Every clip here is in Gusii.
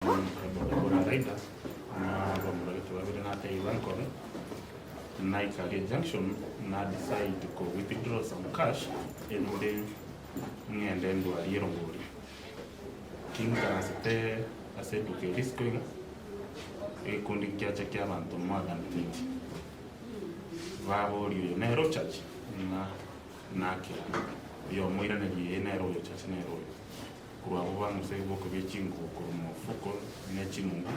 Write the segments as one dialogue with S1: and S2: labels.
S1: Buna bodaboda rider, na abamura gete babere natebia bankobe, naika aria junction na decide ko withdraw some cash erinde ng'ende ndwarie erongori. Kinkaransete ase eduka eria isiko iga, egekundi nkiacha kia abanto more than 20, baboria oyo nere ochache ng'a nakira, oyomo oiraneria ee nere oyo ochache nere oyo. Korwa abwo bang'usa ebiboko bie chingubo korwa mofuko ne chinungu,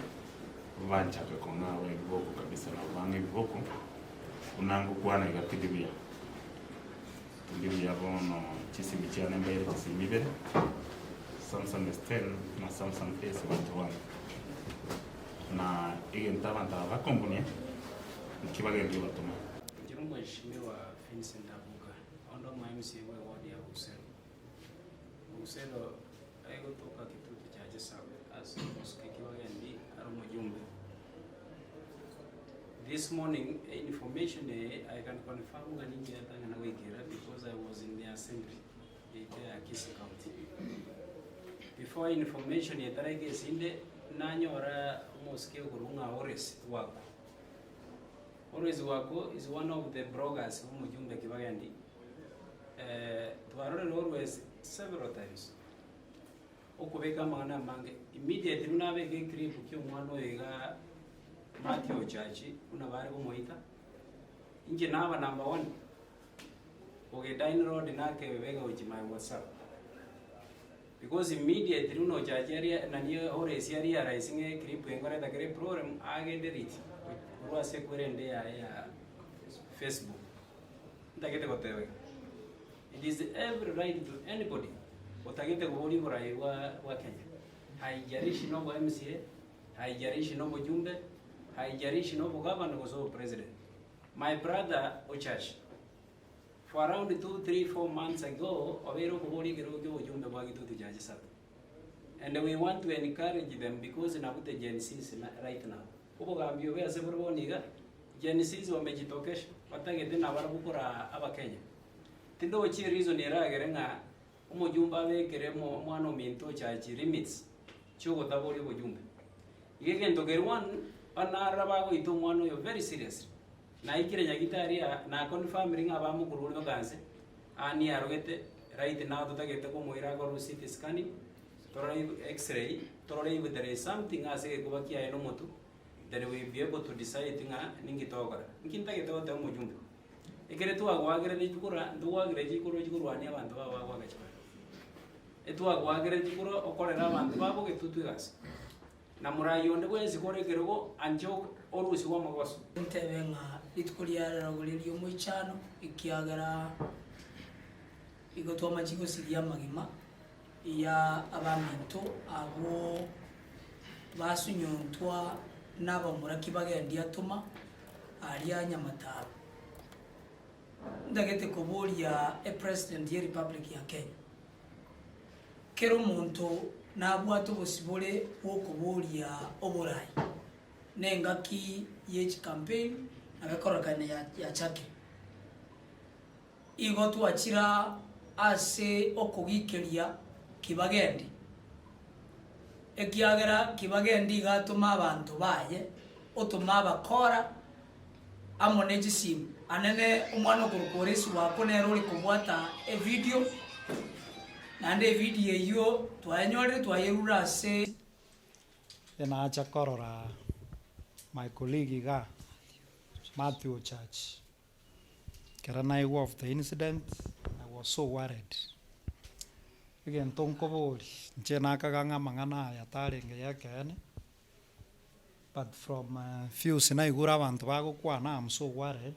S1: banchaka kong'awa ebiboko kabisa nabo bang'a ebiboko, buna ngokwana iga tindi buya. Tindi buya bono chisimi chiane mbaire chisimi ibere, Samsung S10 na Samsung A71. Na egento abanto aba bakombunia, nki bagendia obatoma.
S2: Inche nomweshimiwa Vincent Abuga, onde omo MCA bwe ward ya Busero. Obusero egotoka Kitutu Chache South ase omosike Kibagendi are omojumbe. This morning information eye I can confirm ng'a ninche yatang'ana goikera because I was in the assembly yaito ya Kisii County. Before information etaraika esinde nanyora omosike okorwa ng'a Horace Wako. Horace Wako is one of the bloggers b'omojumbe Kibagendi. Twarorire Always several times okobeka amang'ana amange immediately buna abeke eclip kia omwana oyo igaa Mathew Ochachi buna bare komoita, inche naba number one oge download nakebeka gochia my whatsapp because immediately buna Ochachi aria nani Horace arealize ng'a eclip eye nkoreta kere eproblem agendereti korwa ase ekwerende yaye ya Facebook. Ntagete goteba iga, it is every right to anybody otagete koboria oborai bwa bwa Kenya, haijalishi na obo MCA, haijalishi na obojumbe, haijalishi na obogavana gose obopresident. My brother Ochashi, for around two, three, four months ago obeire okoboria ekerogo kia obojumbe bwa Gitutu Chache South. And we want to encourage them because nabwo the Gen Zs right now. Obogambi obe ase bore bono iga, Gen Zs wamejitokesha, batagete nabarabwo koraa abakenya. Tindochi ereason eragere ng'a omojumbe abekere omwana ominto ochachi limits chiogotaboria obojumbe. Iga egento keri one, banarora bagoita omwana oyo very seriously. Naikire nyagitari aa, na confirmire ng'a abamokorwa ore mpaka nse, aa niarogete, right now totagete komoira akorwe CT scanning, Torore x-ray, torore if there is something ase egekuba kiaye na omotwe, then we will be able to decide ng'a ninki togokora. Nki ntagete goteba omojumbe? Ekere twagoakerete chikura, ntogoakera chikura ochie korwania abanto babo bagoaka chikura. Etwagoakerete chikura okorere abanto babo getutu egasi. Na morai onde bwensi kore ekerogo anche orusigwe amagoso.
S3: Ntebe ng'a rituko ria rero riria omoichano, ekiagera igo twamachia gosiria amagima. Ya abaminto abwo basunyontwa nabamura ki bagendia atoma aria Nyamataro. Ntagete koboria epresident ye republic ya Kenya, kera omonto nabwate obosibore bwokoboria oborai na engaki ye chicampaign nabo ekororekana yachakire. Igo twachira ase okogikeria kibagendi, ekiagera kibagendi iga atoma abanto baye, otoma abakora amo ne chisimu. Anene omwana okorokwa Oresi wako nere ore kobwata evidio, naende evidio eyio twayenyorire twayerure ase.
S4: Nacha korora my colleague igaa, Mathew Ochachi. Ekero naigwa of the incident, I was so worried. Egento nkoboria, inche nakaga ng'a amang'ana aya tarenge ya ekeene, but from views naigure abanto bagokwana am so worried,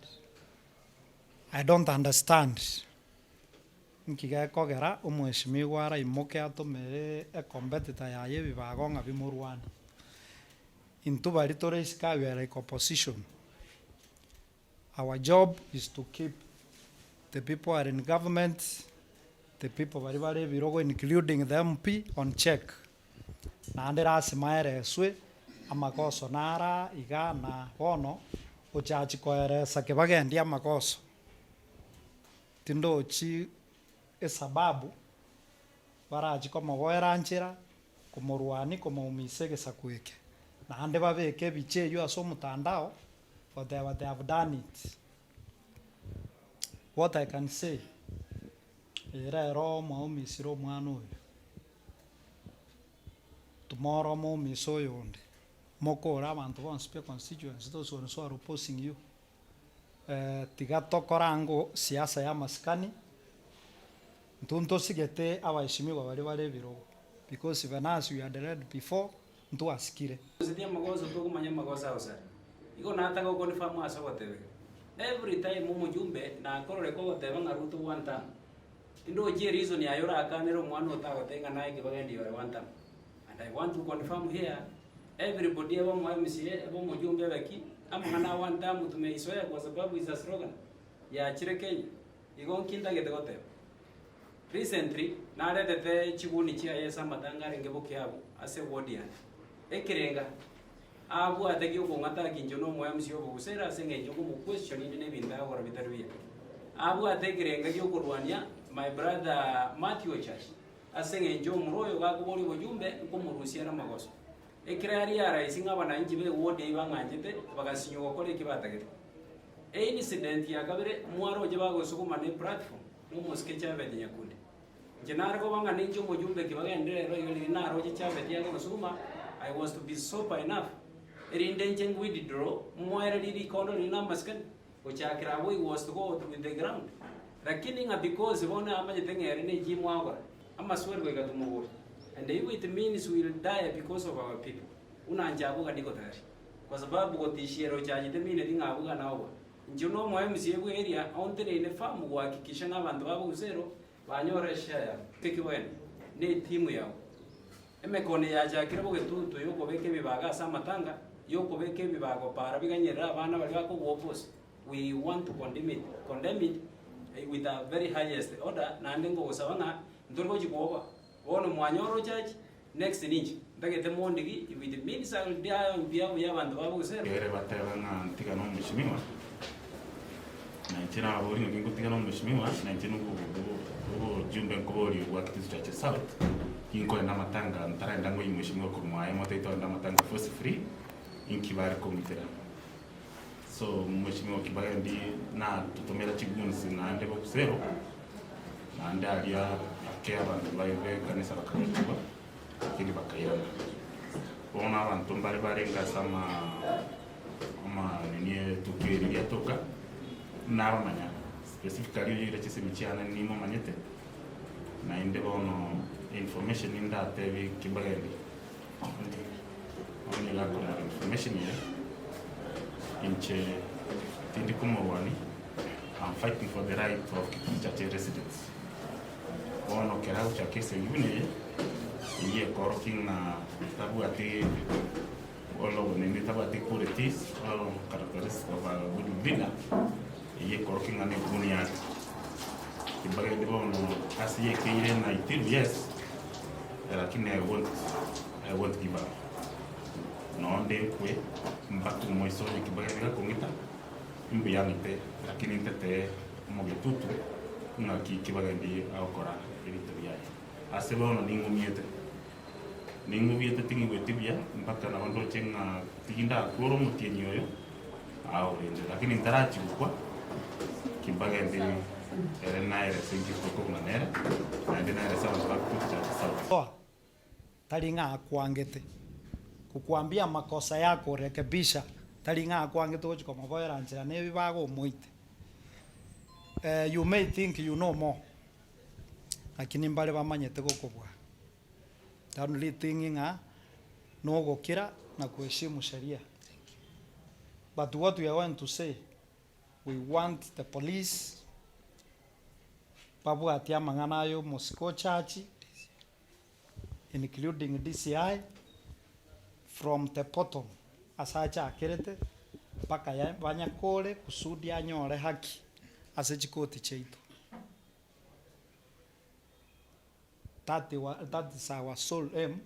S4: I don't understand nki gekogera omweshimiwa araimoke atomere ecompetitor yaye ebibago ng'a bimorwane. Intwe baria tore isiko we are like opposition. Our job is to keep the people are in government, the people baria bare ebirogo including the MP on check. Naende lasima ereswe amagoso nara iga na bono ochachi koeresa kebagendi amagoso tindochi esababu barachi komoboera nchera. Komorwania komoumisa egesaku eke. Naende babeke ebicha eyio ase omotandao goteba they have done it. What I can say, eye rero mwaumisire omwana oyo, tomorrow omoumise oyonde, mokore abanto bonsi pi econstituency those ones who are opposing you, tiga tokore ango siasa ya amasikani, Intwe ntosigete abaheshimiwa baria bare ebirogo, because even as we had read before, ntwasikire.
S2: Gose amagoso tokomanya amagoso ao sare. Igo nataka goconfirm ase ogotebeka. Every time omojumbe nakororeka ogoteba ng'a Ruto one term. Tindochi ereason yaye orakanere omwana otagoteba ng'a naye kibagendi yore one term. And I want to confirm here, everybody ebe omo MCA, ebe omojumbe ebe ki, amang'ana a one term tumeizoea kwa sababu is a slogan yachire Kenya. Igo nki ntagete goteba? Recently naretete chiguni chiaye ase amatanga arenge bokiabu ase eward yane. Ekerenga abwate giokong'ata inche na omo MC obogusa ere ase eng'encho nkomo question inde na ebinto agokora bitari buya. Abwate ekerenga giokorwania my brother Mathew Ochachi ase eng'encho omura oyo gakoboria obochumbe nkomorusia are amagoso. Ekero aria araisi ng'a abananchi be eward eyio bang'anchete bagasinywa gokora eki batagete. Eincident ya kabere, mwaroche bagosuguma ne platform nomosike Chabet Nyakundi. Inche nare koba ng'a ninche omojumbe ki bagende rero iga riria naroche Chabet agonsuguma, I was to be sober enough erinde inche withdraw moererie rikondo riria na amasikani, gochakera abwo he was to go with the ground. Lakini ng'a because bono amanyete ng'a ere ne gym agora, amaswali goika tomoborie. And if it means we will die because of our people, buna inche abwo iga ndiko tayari. Kwa sababu gotishiera ochachete mineti ng'a abwo iga naogwa. Inche nomoe MCA bwe area onteneine firm gohakikisha ng'a abanto ba Bogusero banyore eshare yabo. Eki bono ne etimu yao. Emekono yachakire bogetutu yokobeka ebibago ase amatanga, yokobeka ebibago para biganyerere abana baria bakogwa oppose. We want to condemn it, condemn it with a very highest order naende nkogosaba ng'a ntori gochi kwoba. Bono mwanyora ochachi, Next ninche ntagete mondigi if it means I will die on behalf ya abanto ba Bogusero.
S1: Ere bateba ng'a ntigane omweshimiwa, na inche nababoria ng'a ningotigana omweshimiwa, na inche nobo obojumbe nkoboria obwa Kitutu Church South, ninkoenda amatanga ntarenda ngoyie mweshimiwa korwa mwaye motebi togende amatanga force free, inki bare kong'itera. So mweshimiwa Kibagendi natotomera chigoons naende Bogusero, Naende aria ake abanto baye b'ekanisa bakagochigwa, lakini bakairana. Bono abanto mbare barenge ase ama ama nini etuko eria riatoka, nabamanya specifically oyoire chisemi chiane nimomanyete, naende bono information ndatebie kibagendi, onye gakonyora information eye, inche tindi komorwania. I'm fighting for the right of Kitutu Chache residents. Bono kera agochaka esegi buna eye, eyio ekorokia ng'a tabwati olobonene, tabwati qualities or characteristics of a good leader, eyio ekorokia ng'a nebuni yare. Timbagende bono ase yekeire naitiru yes, lakini I won't, I won't give up. Nonde nkwe mpaka omoiso onye kimbagende gakong'ita. Imbuya ng'ite, lakini ntetee omogetutu ng'aki kibagendi agokora ebinto biaye. Ase bono ning'umiete, ning'ubiete ting'igweti buya mpaka nabo ndoche ng'a tigi ndakore omotienyi oyo aorende, lakini ntarachia gokwa kimbagendi ere naere ase inche tokobuna nere, naende nere ase abanto ba Kitutu Church South.
S4: Toa, tari ng'a akwangete. Gokwambia amakosa yakorekebisha, tari ng'a akwangete gochia komoboera nchera na ebibago omoite. You may think you know more, lakini mbare bamanyete gokobua. The only thing ng'a nogokira na kuheshimu sheria. But what we are going to say, we want the police babwatie amang'ana aya omosike ochachi. including DCI, from the bottom ase achakerete mpaka ya banyakore kusudi anyore haki ase chikoti chiaito. That wa that is our sole aim,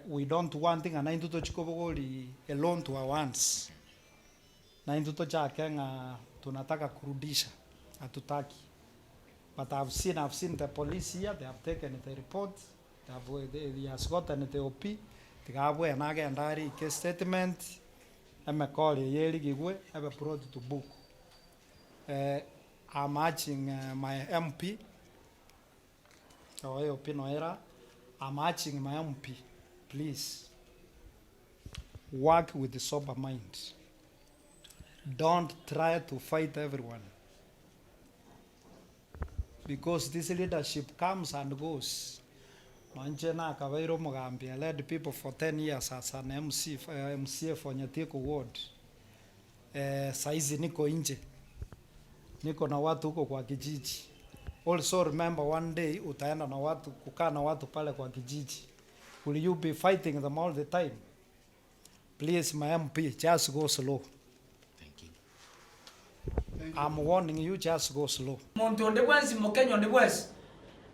S4: we don't want ng'a naintwe tochie kobogoria a loan to our hands, naintwe tochake ng'a tunataka kurudisha, hatutaki. But I've seen, I've seen the police here, they have taken the report. He has gotten the OP, tiga abwene agende arike estatement, emekori eye erigigwe, ebe brought to book. I'm urging my MP, oyo OP noera, I'm urging my MP, please, work with sober mind. Don't try to fight everyone because this leadership comes and goes. Nonche nakabeire omogambi, I led people for 10 years as an MC, MCA for Nyatiko ward. Eh, saizi niko nje, niko na watu huko kwa kijiji. Also remember one day utaenda na watu kukaa na watu pale kwa kijiji. Will you be fighting them all the time? Please my MP, just go slow.
S1: Thank you.
S4: I'm warning you, just go slow.
S3: Monto onde bwensi Mokenya onde bwensi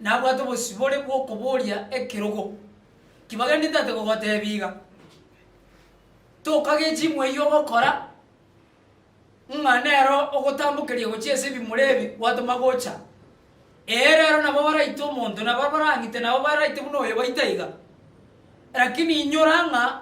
S3: nabwate obosibore bw'okoboria ekerogo. Kibagendi ntagete kogotebia iga, tokagechi chimwa eyio ogokora, ng'a nero ogotambokeria gochia ase ebimura ebi gwatoma gocha. Ee rero nabo baraite omonto, nabo barang'ite, nabo baraite buna oyo baita iga. Lakini inyora ng'a.